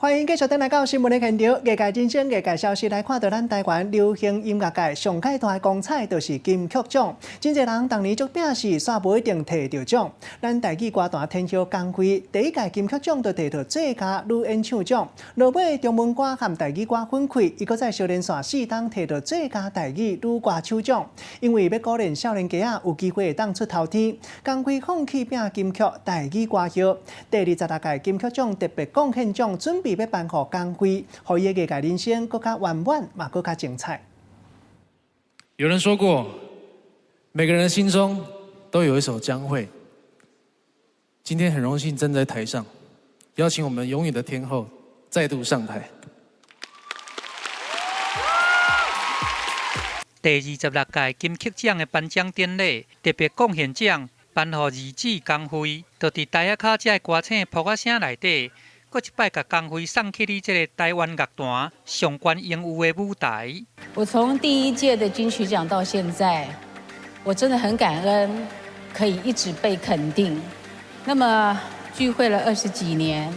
歡迎繼續轉來到新聞的現場，藝界人生、藝界消息來看到咱台灣流行音樂界上蓋大的光彩，就是金曲獎。真濟人逐年足拚勢，煞無一定提著獎。咱台語歌壇天后江蕙第一屆金曲獎就提著最佳女演唱獎，落尾中文歌和台語歌分開，伊閣再相連續四冬提著最佳台語女歌手獎。因為欲鼓勵少年家仔有機會會當出頭天，江蕙放棄拼金曲台語歌后。第26屆金曲獎特別貢獻獎準備欲頒予江蕙，予伊的藝界人生閣較圓滿，嘛閣較精彩。有人說過，每個人心中都有一首江蕙。今天很榮幸站在台上，邀請我們永遠的天后再度上台。第26屆金曲獎的頒獎典禮特別貢獻獎頒予二姊江蕙，就佇台仔跤這个歌星噗仔聲內底，閣一擺共江蕙送去你這个台灣樂壇上懸榮譽的舞台。我從第一屆的金曲獎到現在，我真的很感恩，可以一直被肯定。那麼聚會了20幾年，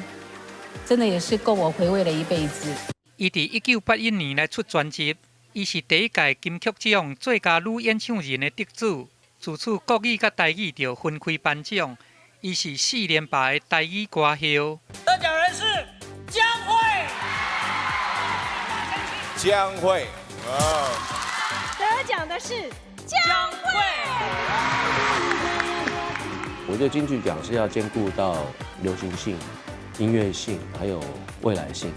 真的也是夠我回味了一輩子。伊佇1981年來出專輯，伊是第一屆金曲獎最佳女演唱人的得主。自此國語佮台語就分開頒獎，伊是四連霸的台語歌后。得獎人是江蕙。江蕙，得獎的是江蕙。我覺得金曲獎是要兼顧到流行性、音樂性，還有未來性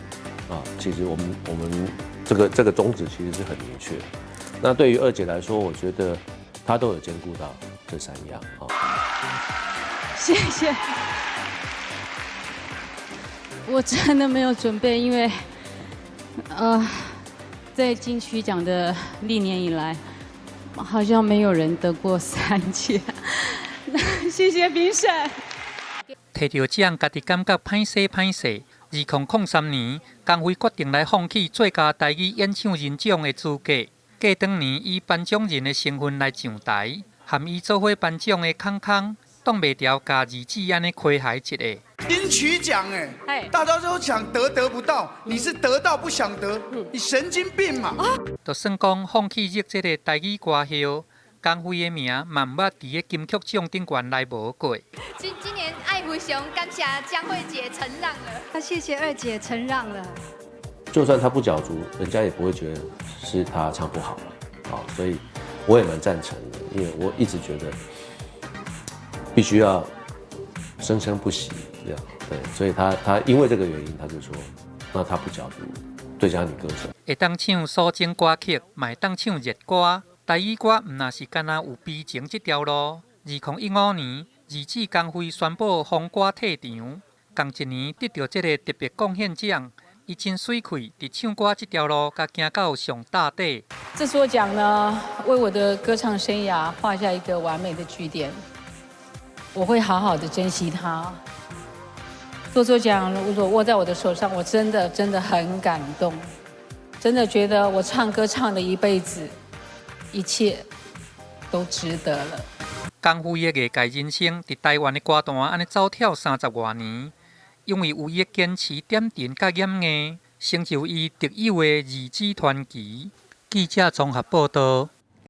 啊。其實我們這個宗旨其實是很明確。那對於二姐來說，我覺得她都有兼顧到這三樣啊。謝謝。我真的沒有準備，因為，在金曲獎的歷年以來，好像沒有人得過三屆。謝謝評審。提著獎，家己感覺歹勢歹勢。2003年，江蕙決定來放棄最佳台語演唱人獎的資格。過當年以頒獎人的身份來上台，和伊做伙頒獎的康康，擋袂牢，共二姊按呢開懷一下。金曲獎哎，大家都想得得不到，你是得到不想得，你神經病嘛？就算講放棄入這个台語歌后，江蕙的名嘛毋捌佇个金曲獎頂懸來無過。今年愛非常感謝江蕙姐承讓了，那謝謝二姐承讓了。就算她不角逐，人家也不會覺得是她唱不好了，啊，所以我也蠻贊成的，因為我一直覺得必須要生生不息這樣，對，所以他因為這個原因，他就說，那他不角逐最佳女歌手。會當唱抒情歌曲，嘛會當唱熱歌，台語歌毋若是干焦有悲情這條路。2015年，二姊江蕙宣布封歌退場，仝一年得著這个特別貢獻獎，伊真媠氣，佇唱歌這條路共行到上罩底。這座獎呢，為我的歌唱生涯畫下一個完美的句點。我會好好的珍惜它。這座獎如果握在我的手上，我真的真的很感動，真的覺得我唱歌唱了一輩子，一切都值得了。江蕙的藝界人生，佇台灣的歌壇按呢走跳三十外年，因為有伊的堅持、點陣佮掩藝，成就伊特有的二姊傳奇。記者綜合報導。